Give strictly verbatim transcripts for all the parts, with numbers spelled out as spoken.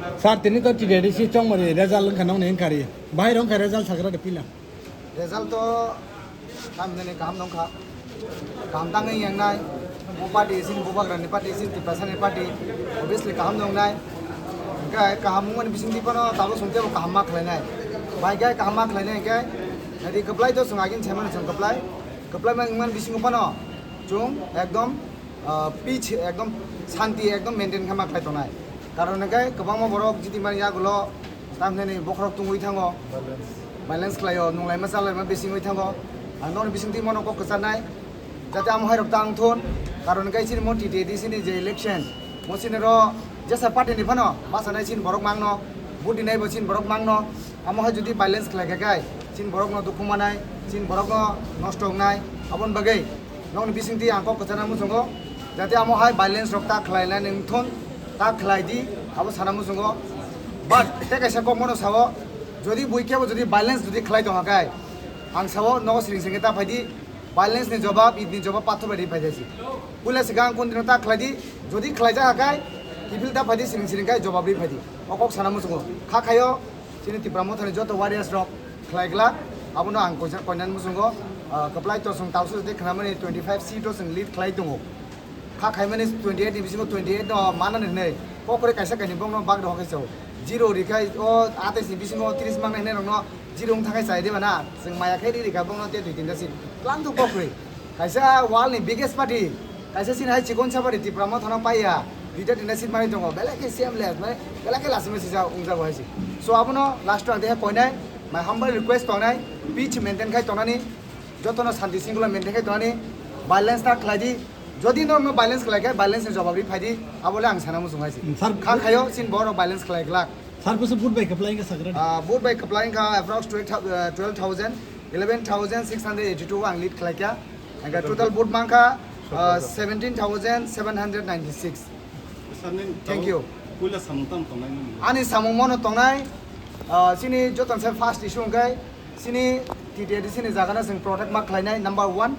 Sir, tini to T T A D C chongmani result wngkha nokni wngkha ri. Bahai rok wngkha result sagra de pila. Result to tamni kaham nongkha. Kaham tangwi yengnai. Bo party isin, Bubagrani party isin, Tiprasani party. Obviously kaham nongnai. Hingke kaham wngmani bisingtwi phano tabuk songtebo kaham ma khlainai. Bai khe kaham ma khlainai hingke, nadi kwplai to chwng agin saimano chwng kwplai. Kwplai ma wngmani bisingo phano chwng ekdom ah, peace ekdom shanti ekdom maintain khe ma khlai tongnai. Karon hwnkhe kwbangma borok jiti mani yagulo tamhinani bokhorok tungwi thango, violence khlaio, nunglaima chalaima bisingwi thango. Ang nokni bisingtwi mono kok kwcharnai, jate amo hai rok ta wngthun. Karon hwnkhe chini mo T T A D C ni je election, mo chini ro jesa party ni phano bachanai chini borok mangno, vote dinai bo chini borok mangno. Amo hai jodi violence khlai kha khe, chini borokno dukhu manai, chini borokno nosto wngnai, aboni bagwi nokni bisingtwi ang kok kwchana muchungo, jate amo hai violence rok ta khlainani wngthun, ta khlai di, abo sana muchungo. But tei kaisa kok mano sao, jodi bui kebo jodi violence jodi khlai tongkha khe, ang sao nogo siring sengke ta phai di, violence ni jobab, id ni jobab pathor bai ri phai jai si. Puila swkang kun dino ta khlai di, jodi khlai jakha khe, kiphil ta phai di, siring siring khe jobab ri phai di. O kok sana muchungo. Kha khaio, chini Tipra Mothani joto warriors rok khlai glak, abono ang koisa koinani muchungo, ah, kwplai to chwng talsu tei khnamani twenty five seat o chwng lead khlai tongo. Kha khaimani twenty eight ni bisingo twenty eight no manani hwnwi kok kwrwi kaisa kainwi bongno bak rw khe chao. Zero rikhai o atais ni bisingo tris mangnai hwnwi rokno zero wng thakai chai diba na? Chwng maya khe ri rikha bongno tei dui tinta seat. Tlang thok kok kwrwi. Kaisa world ni biggest party, kaisa chini hai chikon sa party Tipra Mothano paiya, duita tinta seat manwi tongo, belai khe shameless, mane belai khe lasima sisa wngjago hai se. So abono last o ang tei koinai, my humble request tongnai, peace maintain khai tongnani, jotono shanti singula maintain khai tongnani, violence ta khlai di, jodi norokno violence khlai khe violence ni jobab ri phai di, abo le ang sana muchung hai se. Sir, kha khaio chini borok violence khlai glak. Sir, kusu vote bai kwplai wngkha sagra. Ah, vote bai kwplai wngkha approx twelve thou-, ah, twelve thousand, eleven thousand six hundred eighty two ang lead khlai kha. Ang total vote mankha, ah, seventeen thousand seven hundred ninety six. Sir, nini Thank you. Puila samung tamo tongnai nini? Ani samung mono tongnai, ah, chini joton se first issue hwnkhe chini T T A D C ni jagano chwng protect ma khlainai number one.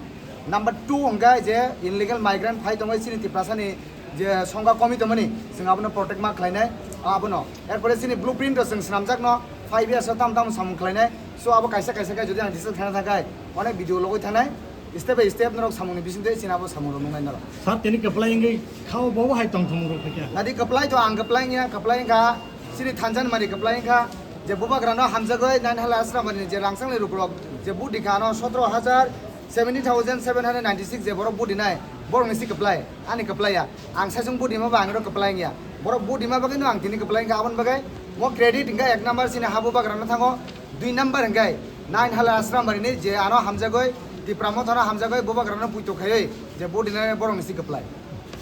Number two hwnkhe je illegal migrant phai tongwi chini Tiprasani je songkha komi tongmani, chwng abono protect ma khlainai, abono. Erpore chini blueprint rok chwng swnamjakno five years o tam tam samung khlainai. So abo kaisa kaisa khe jodi ang detail khna thangkhai, onek video logoi thangnai, step by step norok samungni bisingtwi chini abo samung rok nungnai norok. Sir, tini kwplai wngwi khao bobo hai tongthumung rok phaikha. Nadi kwplai to ang kwplai wngya, kwplai wngkha, chini thansa ni mari kwplai wngkha, je bubagrano hamjagwi nine hala asra mari je rangchakni rukurok je budikha ano sotro hajar seventy thousand seven hundred ninety six je borok budinai, borokni si kwplai, ani kwplai ya. Ang saichung budima ba ang ro kwplai wngya. Borok budima bagwi no ang tini kwplai wngkha, aboni bagwi mo credit wngkha ek number chini ha bubagrano thango, dui number wngkha nine hala asra mari ni je ano hamjagwi Tipra Mothano hamjagwi bubagrano puito khaiwi je budinai borokni si kwplai.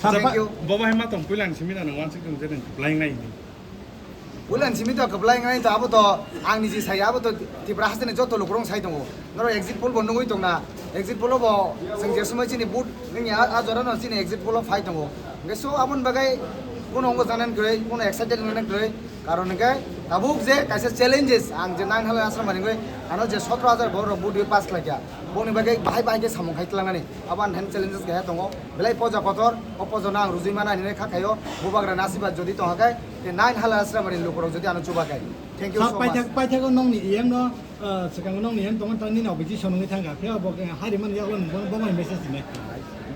Sir, Thank you. Bobo hai ma tong puila ni simi na nang wansuk tong je nang kwplai nai ni. Puila ni simi to kwplai nai to abo to ang niji sai abo to Tipra hasteni joto lukurok sai tongo. Norok exit poll bo nugwi tongna. Exit poll bo chwng je somoi chini vote nungya a jora no chini exit poll o phai tongo. Hwnkhe so aboni bagwi bono wngkha janan kwrwi, bono excited wngna kwrwi. Karon hwnkhe tabuk je kaisa challenges ang je nine hala asra mani wngwi ano je sotro hajar borok rok vote pass khlaikha. Boni bagwi bahai bahai khe samung khai tlangnani. Abo ani thani challenges kaisa tongo. Belai poja kotor, o poja no ang rujui mana hinwi kha khaio. Bubagra nasiba jodi tongkha khe, tei nine hala asra mani lukurok jodi ano chuba khe. Thank you so much. Paithak, paithak o nongni iyang no, ah, swkang nongni iyang tongo tang nini opposition wngwi thangkha. Phiya bo, eh, hari mani yago nung bono, bono message sinai.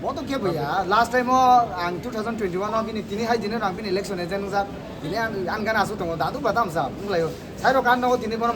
Bo to kebo ya, last time o ang two thousand twenty-one o bini tini hai dino ang bini election agent wngjak. Tini ang, ang gana asuk tongo, dadu ba tamsa wnglaio. Sairo kan nogo tini bono